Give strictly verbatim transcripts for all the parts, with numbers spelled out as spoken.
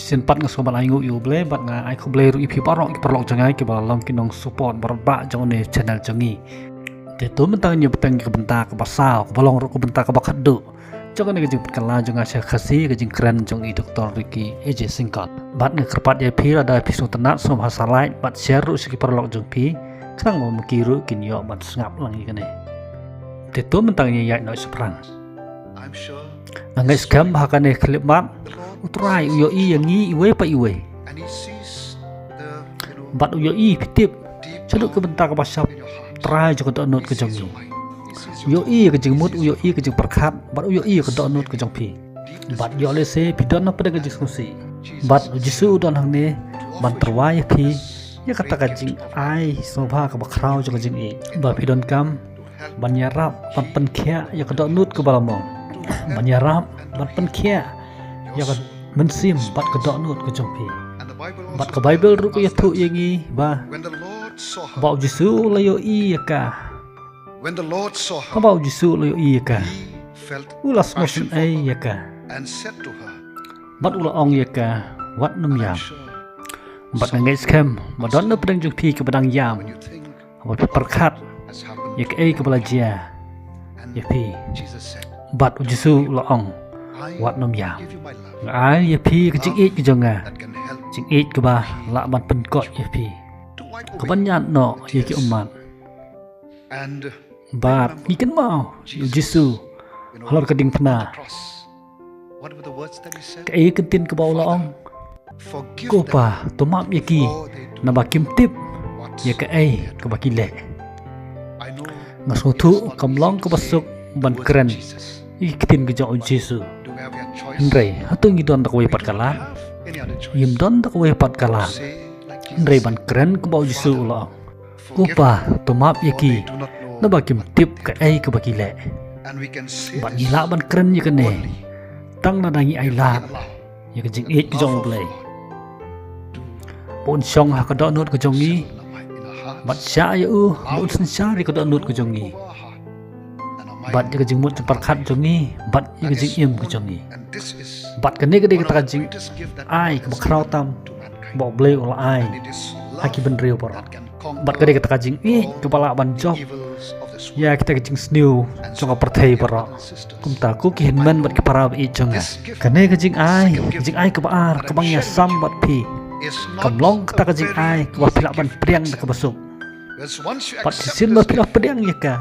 Sien pat nga sngewbha ai nguh ïa U Blei bad nga ai khublei ruh ïa phi baroh ki paralok jong nga kiba long ki nong support baroh ba jong une channel jong ngi. Te to mynta ngin ïa bteng ïa ka bynta kaba saw kaba long ruh ka bynta kaba khatduh jong kane ka jingpynkylla jong nga sha Khasi, ka jingkren jong i Doctor Ricky A J Syngkon. Bad nga kyrpad ïa phi lada phi sngewtynnat sngewbha sa like bad share ruh sha ki paralok jong phi khnang ba ma ki ruh kin ïoh ban sngap lang ïa kane. Te to mynta ngin ïa ïaid noh shaphrang. Nga ngeit skhem ba ha kane ka khyllipmat U Trai u ïohi ïa ngi iwei pa iwei. Bad u ïohi, phi tip, shaduh ka bynta kaba shaphrang jong ka dohnud ka jong ngi. U ïohi ïa ka jingmut, u ïohi ïa ka jingpyrkhat bad u ïohi ïa ka dohnud ka jong phi. Bad ïoh lehse phi don na pdeng ka jingsngewsih. Bad U Jisu u don hangne ban tyrwa ïa phi ïa kata ka jingai sngewbha kaba khraw jong ka jingïeit ba phi donkam ban ïarap ban pynkhiah ïa ka dohnud kaba la mong, ban ïarap ban pynkhiah ïa ka mynsiem bad ka dohnud ka jong phi. Bad ka Baibl ruh ka ïathuh ïa ngi ba ba U Jisu u la ïohi ïa ka. Haba U Jisu u la ïohi ïa ka, u la sngewsynei ïa ka bad u la ong ïa ka, wat nym ïam. Bad nga ngeit skhem ba don na pdeng jong phi kiba dang ïam haba phi pyrkhat ïa kaei kaba la jia ïa phi. Bad U Jisu u la ong, wat nym ïam. Nga ai ïa phi ka jingïeit ka jong nga, jingïeit kaba lah ban pynkoit ïa phi, kaban ñiad noh ïa ki ummat. Bad ngi kynmaw ïa U Jisu halor ka diengphna. Kaei ka ktien kaba u la ong? Ko Pa, to map ïa ki, naba kim tip ïa kaei kaba ki leh. Nga sngewthuh kam long kaba suk ban kren ïa ki ktien ka jong U Jisu. Hynrei hato ngi don da kawei pat ka lad? Ngim don da kawei pat ka lad hynrei ban kren kumba U Jisu u la ong, ko Pa, to map ïa ki, naba kim tip kaei kaba ki leh. Bad ngi lah ban kren ïa kane tang lada ngi ailad ïa ka jingïeit ka jong U Blei, ba un shong ha ka dohnud ka jong ngi bad shah ïa u ba un synshar ïa ka dohnud ka jong ngi bad ïa ka jingmut jingpyrkhat jong ngi bad ïa ka jingim ka jong ngi. Bad kane ka dei kata ka jingai kaba khraw tam ba U Blei u la ai ha ki bynriew baroh. Bad ka dei kata ka jingïeit kaba lah ban jop ïa kita ki jingsniew jong ka pyrthei baroh. Kumta ko ki hynmen bad ki para ba ïeit jong nga, kane ka jingai, ka jingai kaba ar kaba nga ïasam bad phi, kam long kata ka jingai kaba phi lah ban pdiang da kaba suk. Bad shisien ba phi la pdiang ïa ka,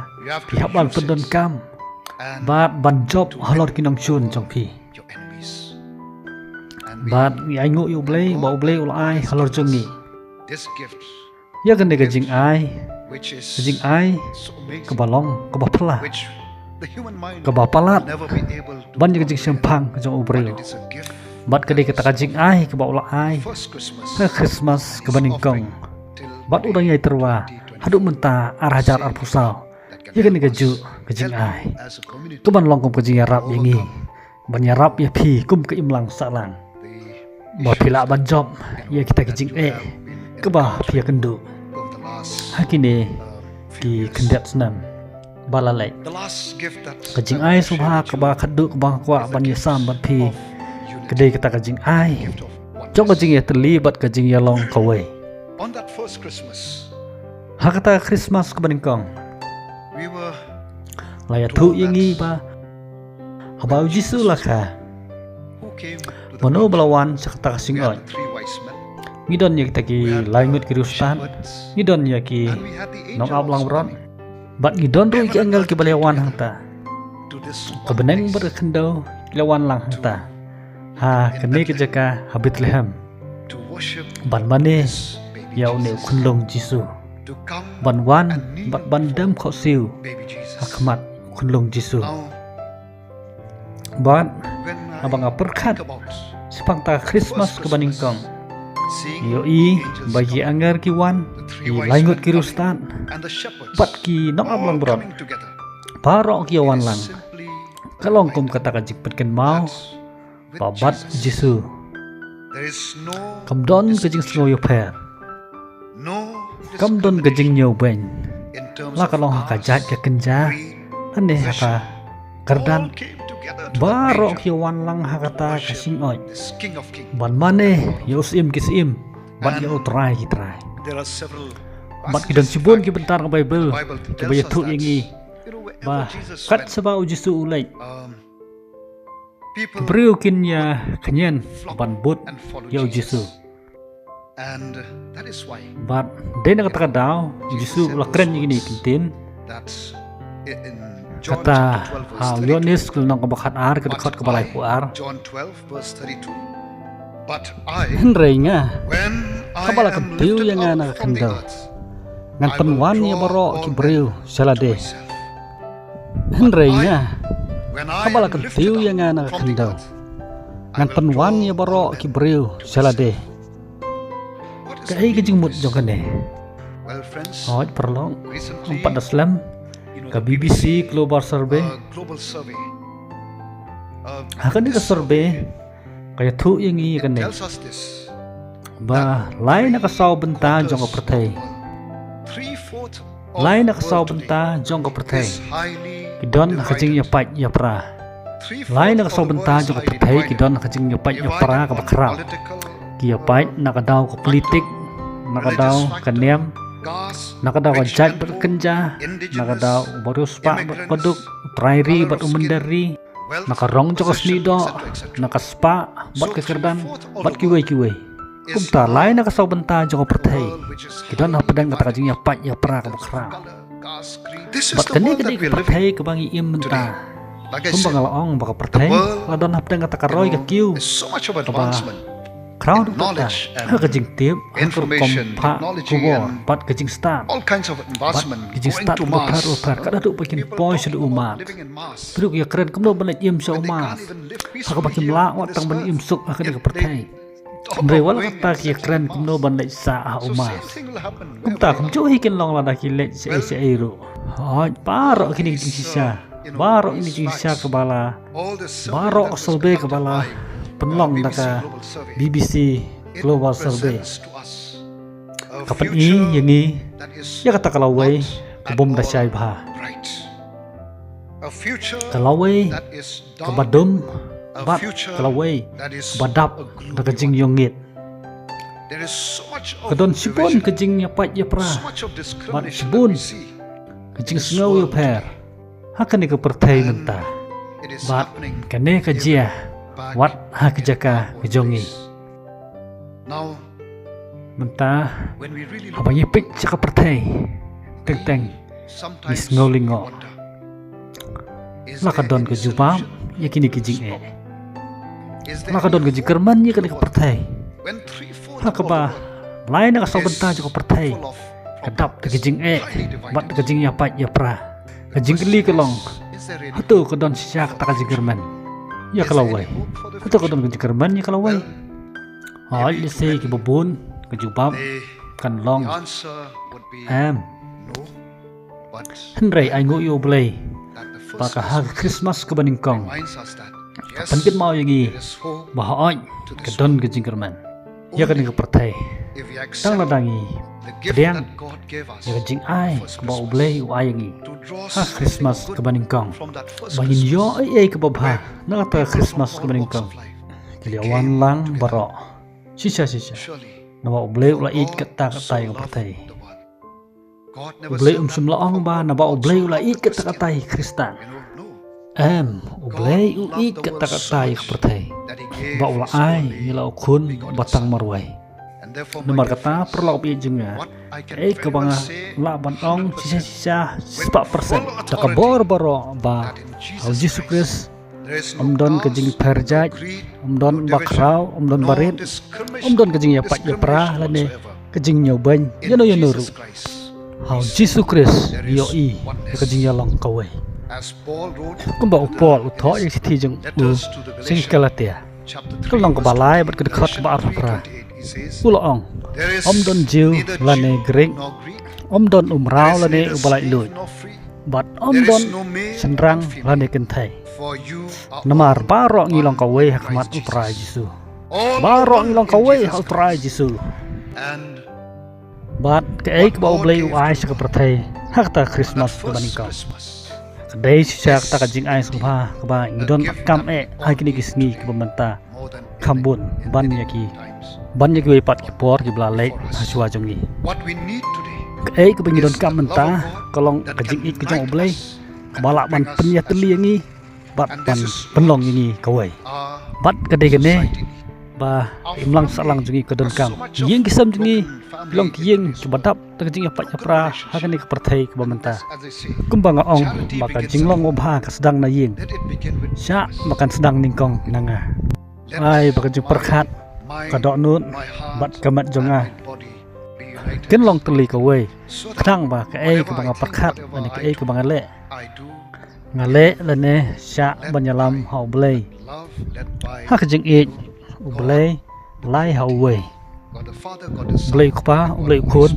phi hap ban pyndonkam bad ban jop halor ki nongshun jong phi. Bad ngi ainguh ïa U Blei ba U Blei u la ai halor jong ngi ïa kane ka jingai, ka jingai kaba long kaba phylla, kaba palat ban ïa ka jingshemphang ka jong u briew. Bad ka dei kata ka jingai kaba u la ai ha Christmas kaba nyngkong. Bad u dang ïai tyrwa haduh mynta, ar hajar arphew saw, ïa kane kajuh ka jingai kaban long kum ka jingïarap ïa ngi, ban ïarap ïa phi kum ka imlang sahlang, ba phi lah ban jop ïa kita ki jingeh kaba phi ïakynduh ha kine ki khyndiat snem ba la leit. Ka jingai sngewbha kaba khatduh kaba nga kwah ban ïasam bad phi ka dei kata ka jingai jong ka jingïatylli bad ka jingïalong kawei. Ha kata ka Christmas kaba nyngkong, la ïathuh ïa ngi ba haba u Jisu u la kha, mano ba la wan sha kata ka shnong? Ngi don ïa kita ki lai ngut ki riewstad, ngi don ïa ki nongap langbrot, bad ngi don ruh ïa ki angel kiba la wan hangta. Ka bneng bad ka khyndew ki la wan lang hangta ha kane ka jaka ha Bethlehem ban mane ïa une u khunlung Jisu, ban wan bad ban dem khohsiew ha khmat u khunlung Jisu. Bad haba nga pyrkhat shaphang kata ka Christmas kaba nyngkong, ïohi ba ki angel ki wan, ki lai ngut ki riewstad bad ki nongap langbrot, baroh ki ïa wan lang, ka long kum kata ka jingpynkynmaw ba bad Jisu kam don ka jingsngew ïapher, kam don ka jingñiewbeiñ, la ka long ha ka jait ka kynja lane ha ka kyrdan, baroh ki wan lang ha kata ka shngoit ban mane ïa u Syiem ki syiem bad ïa u Trai ki trai. Bad ki don shibun ki bynta ka Baibl kiba ïathuh ïa ngi ba kat shaba u Jisu u leit, ki briew kin ïa kñien ban bud ïa u Jisu. Bad dei na kata ka daw u Jisu u la kren ïa kine ki ktien. Kata ha u Ïoannis ka lynnong kaba khatar, ka dkhot kaba laiphew ar. Hynrei nga, haba la kyntiew ïa nga na ka khyndew, ngan pynwan ïa baroh ki briew sha lade. Hynrei nga, haba la kyntiew ïa nga na ka khyndew, ngan pynwan ïa baroh ki briew sha lade. Kaei ka jingmut jong kane? Hooid paralok, ym pat da slem, ka B B C Global Survey, ha kane ka survey ka ïathuh ïa ngi kane, ba lai na ka saw bynta jong ka pyrthei, lai na ka saw bynta jong ka pyrthei ki don ha ka jingïapait ïapra. Lai na ka saw bynta jong ka pyrthei ki don ha ka jingïapait ïapra kaba khraw. Ki ïapait na ka daw ka politik, na ka daw ka niam, na ka daw ka jait bad ka kynja, na ka daw u bariewspah bad u baduk, u trai ri bad u mynder ri, na ka rong jong ka snieh doh, na ka spah bad ka kyrdan bad kiwei kiwei. Kumta lai na ka saw bynta jong ka pyrthei ki don hapdeng kata ka jingïapait ïapra kaba khraw. Bad kane ka dei ka pyrthei kaba ngi im mynta. Kumba nga la ong ba ka pyrthei la don hapdeng kata ka roi ka kiew kaba khraw dukha ha ka jingtip, ha ka rukom phah khubor bad ka jingstad, bad ka jingstad bapher bapher, ka dei ruh ba kin poi sha u mat. Ki ruh ki ïakren kumno ban leit im sha u mat, ha kaba kim lah wat tang ban im suk ha kane ka pyrthei. Hynrei wat la katta ki ïakren kumno ban leit sah ha u mat. Kumta kumjuh hi kin long lada ki leit shaei shaei ruh. Hooid, baroh kine ki jingshisha, baroh kine ki jingshisha kaba la, baroh ka survey kaba la pynlong da ka B B C Global Survey, ka pyni ïa ngi ïa kata ka lawei ka bym da shai bha, ka lawei kaba dum bad ka lawei kaba dap da ka jingïongit. Ka don shibun ka jingïapait ïapra bad shibun ka jingsngew ïapher ha kane ka pyrthei mynta. Bad kane ka jia wat ha ka jaka ka jong ngi. Mynta haba ngi peit sha ka pyrthei, teng teng ngi sngew lyngngoh. La ka don ka jubab ïa kine ki jingeh? La ka don ka jingkyrmen ïa kane ka pyrthei, ha kaba lai na ka saw bynta jong ka pyrthei ka dap da ka jingeh bad da ka jingïapait ïapra? Ka jingkylli ka long, hato ka don shisha kata ka jingkyrmen ïa ka lawei? Hato ka don ka jingkyrmen ïa ka lawei? Hooid, lehse kiba bun ka jubab kan long em. Hynrei ainguh ïa U Blei ba ka ha ka Khristmas kaba nyngkong ka pynkynmaw ïa ngi ba hooid ka don ka jingkyrmen ïa kane ka pyrthei. Tang lada ngi pdiang ïa ka jingai kaba U Blei u ai ïa ngi ha ka Khristmas kaba nyngkong, ba ngin ïoh ei ei kaba bha na kata ka Khristmas kaba nyngkong. Ki la wan lang baroh shisha shisha, naba U Blei u la ïeit katta katta ïa ka pyrthei. U Blei um shym la ong ba naba U Blei u la ïeit katta katta ïa ki Khristan. Em, U Blei u ïeit katta katta ïa ka pyrthei, ba u la ai ïa la u Khun ba tang marwei. Namar kata, paralok ba ïeit jong nga, kaei kaba nga lah ban ong shisha shisha, shispah persen, da ka bor baroh ba ha U Jisu Khrist ym don ka jingpher jait, ym don ba khraw, ym don ba rit, ym don ka jingïapait ïapra lane ka jingñiewbeiñ ïano ïano ruh. Ha U Jisu Khrist ngi ïohi ïa ka jingïalong kawei. Kumba u Paul u thoh ïa ka shithi jong u sha ki Galatia, ka lynnong kaba lai bad ka dkhot kaba arphew phra, u la ong, ym don Jiw lane Grik, ym don u mraw lane uba laitluid, bad ym don shynrang lane kynthei. Namar baroh ngi long kawei ha khmat U Trai Jisu. Baroh ngi long kawei ha U Trai Jisu. Bad kaei kaba U Blei u ai sha ka pyrthei ha kata ka Khristmas kaba nyngkong? Ka Dei shisha kata ka jingai sngewbha kaba ngi donkam eh ha kine ki sngi kiba mynta. Kham bun ban ïa ki, ban ïa kiwei pat ki por kiba la leit ha shuwa jong ngi. Kaei kaba ngi donkam mynta ka long ka jingïeit ka jong U Blei kaba lah ban pynïatylli ïa ngi bad ban pynlong ïa ngi kawei. Bad ka dei kane ba ka imlang sahlang jong ngi ka donkam ïing ki sem jong ngi ki long ki ïing kiba dap da ka jingïapait ïapra ha kane ka pyrthei kaba mynta. Kumba nga ong ba ka jinglong babha ka sdang na ïing, shah ba kan sdang nyngkong na nga. Ai ba ka jingpyrkhat, ka dohnud bad ka met jong nga kin long tylli kawei, khnang ba kaei kaba nga pyrkhat lane kaei kaba nga leh, nga leh lane shah ban ïalam ha U Blei ha ka jingïeit. U Blei lai ha uwei, U Blei U Kpa, U Blei U Khun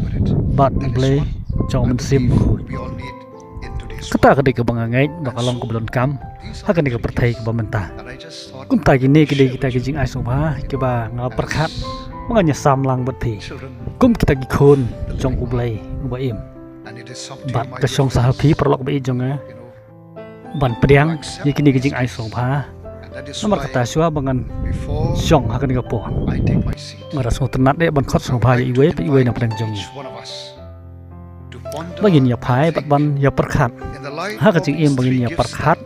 bad U Blei jong U Mynsiem Bakhuid. Kata ka dei kaba nga ngeit ba ka long kaba donkam ha kane ka pyrthei kaba mynta. Kumta kine ki dei kita ki jingai sngewbha kiba nga pyrkhat ba ngan ïasam lang bad phi kum kita ki khun jong U Blei uba im. Bad ka shong sa ha phi paralok ba ïeit jong nga ban pdiang ïa kine ki jingai sngewbha. Namar kata shuwa ba ngan shong ha kane ka por, nga da sngewtynnat eh ban khot sngewbha ïa iwei pa iwei na pdeng jong ngi ba ngin ïa phai bad ban ïa pyrkhat ha ka jingim, ba ngin ïa pyrkhat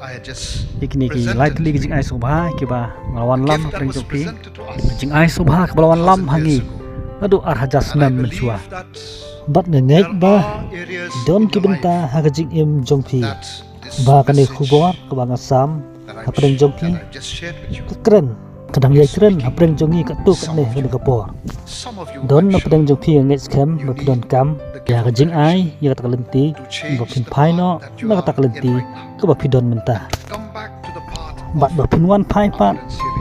ïa kine ki lai tylli ki jingai sngewbha kiba nga la wanlam ha pdeng jong phi. Jingai sngewbha kiba la wanlam ha ngi naduh ar hajar snem mynshuwa. Bad nga ngeit ba don ki bynta ha ka jingim jong phi ba kane ka khubor kaba nga sam ha pdeng jong phi ka kren, ka dang ïai kren ha pdeng jong ngi katto katne ha kane ka por. Don na pdeng jong phi nga ngeit skhem ba phi donkam ïa ka jingai, ïa kata ka lynti ba phin phai noh na kata ka lynti kaba phi don mynta bad ba phin wan phai pat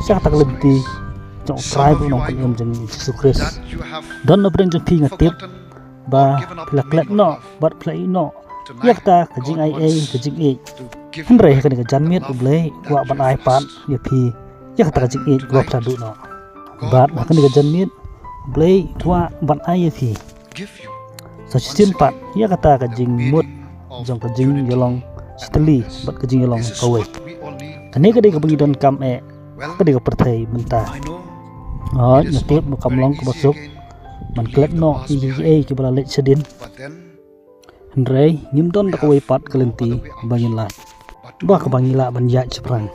sha kata ka lynti jong U Trai bad U Nongpynim jong ngi Jisu Khrist. Don na pdeng jong phi nga tip ba phi la klet noh bad phi la ïeh noh ïa kata ka jingai ei, ka jingïeit. Hynrei ha kane ka janmiet U Blei u kwah ban ai pat ïa phi ïa kata ka jingïeit kaba phi la duh noh. Bad ha kane ka janmiet U Blei u kwah ban ai ïa phi sa shisien pat ïa kata ka jingmut jong ka jingïalong shitylli bad ka jingïalong kawei. Kane ka dei kaba ngi donkam eh ha kane ka pyrthei mynta. Hooid, nga tip ba kam long kaba suk ban klet noh ïa kiei kiba la leit shadien. Hynrei ngim don da kawei pat ka lynti ba ngin lait ba kaba ngi lah ban ïaid shaphrang.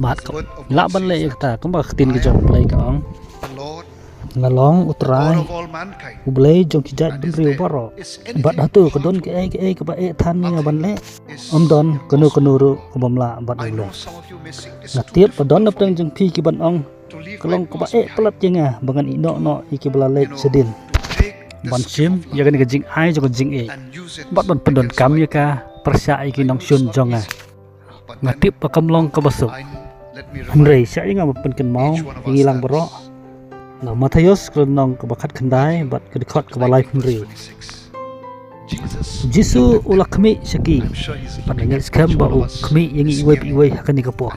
Bad ka ngi lah ban leh ïa kata kumba ka ktien ka jong U Blei ka ong, nga long U Trai, U Blei jong ki jaitbynriew baroh. Bad hato ka don kaei kaei kaba eh than ïa nga ban leh? Ym don kano kano ruh kaba ym lah bad U Blei. Nga tip ba don na pdeng jong phi ki ban ong, ka long kaba eh palat ïa nga ba ngan ïeh noh noh ïa kiba la leit shadien ban shim ïa kane ka jingai jong ka jingïeit bad ban pyndonkam ïa ka pyrshah ïa ki nongshun jong nga. Nga tip ba kam long kaba suk. Hynrei shah ïa nga ban pynkynmaw ïa ngi lang baroh na Mathaios ka lynnong kaba khatkhyndai bad ka dkhot kaba laiphew hynriew. U Jisu u la khmih sha ki bad nga ngeit skhem ba u khmih ïa ngi iwei pa iwei ha kane ka por.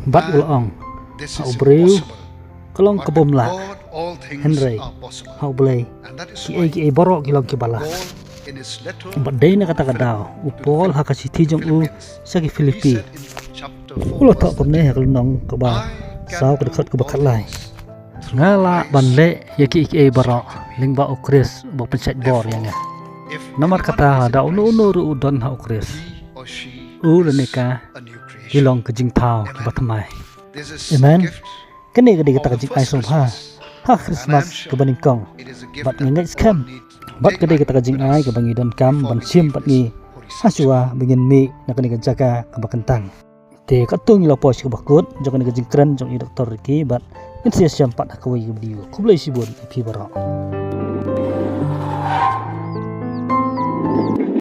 Bad u la ong, ha u briew ka long kaba ym lah, hynrei ha U Blei kiei kiei baroh ki long kiba lah. Bad dei na kata ka daw u Paul ha ka shithi jong u sha ki Philippi u la thoh kumne ha ka lynnong kaba saw ka dkhot kaba khatlai, nga lah ban leh ïa kiei kiei baroh lyngba U Khrist uba pynshait bor ïa nga. Namar kata lada uno uno ruh u don ha U Khrist, u lane ka ki long ka jingthaw kaba thymmai. Amen. Kane ka dei kata ka jingai sngewbha ha Christmas kaba nyngkong. Bad nga ngeit skhem ba ka dei kata ka jingai kaba ngi donkam ban shim bad ngi ha shuwa ba ngin mih na kane ka jaka kaba kyntang. Te katto ngi la poi sha kaba kut jong kane ka jingkren jong i Doctor Ricky bad ngin sa ïashem pat ha kawei ka video. Khublei shibun ïa phi baroh.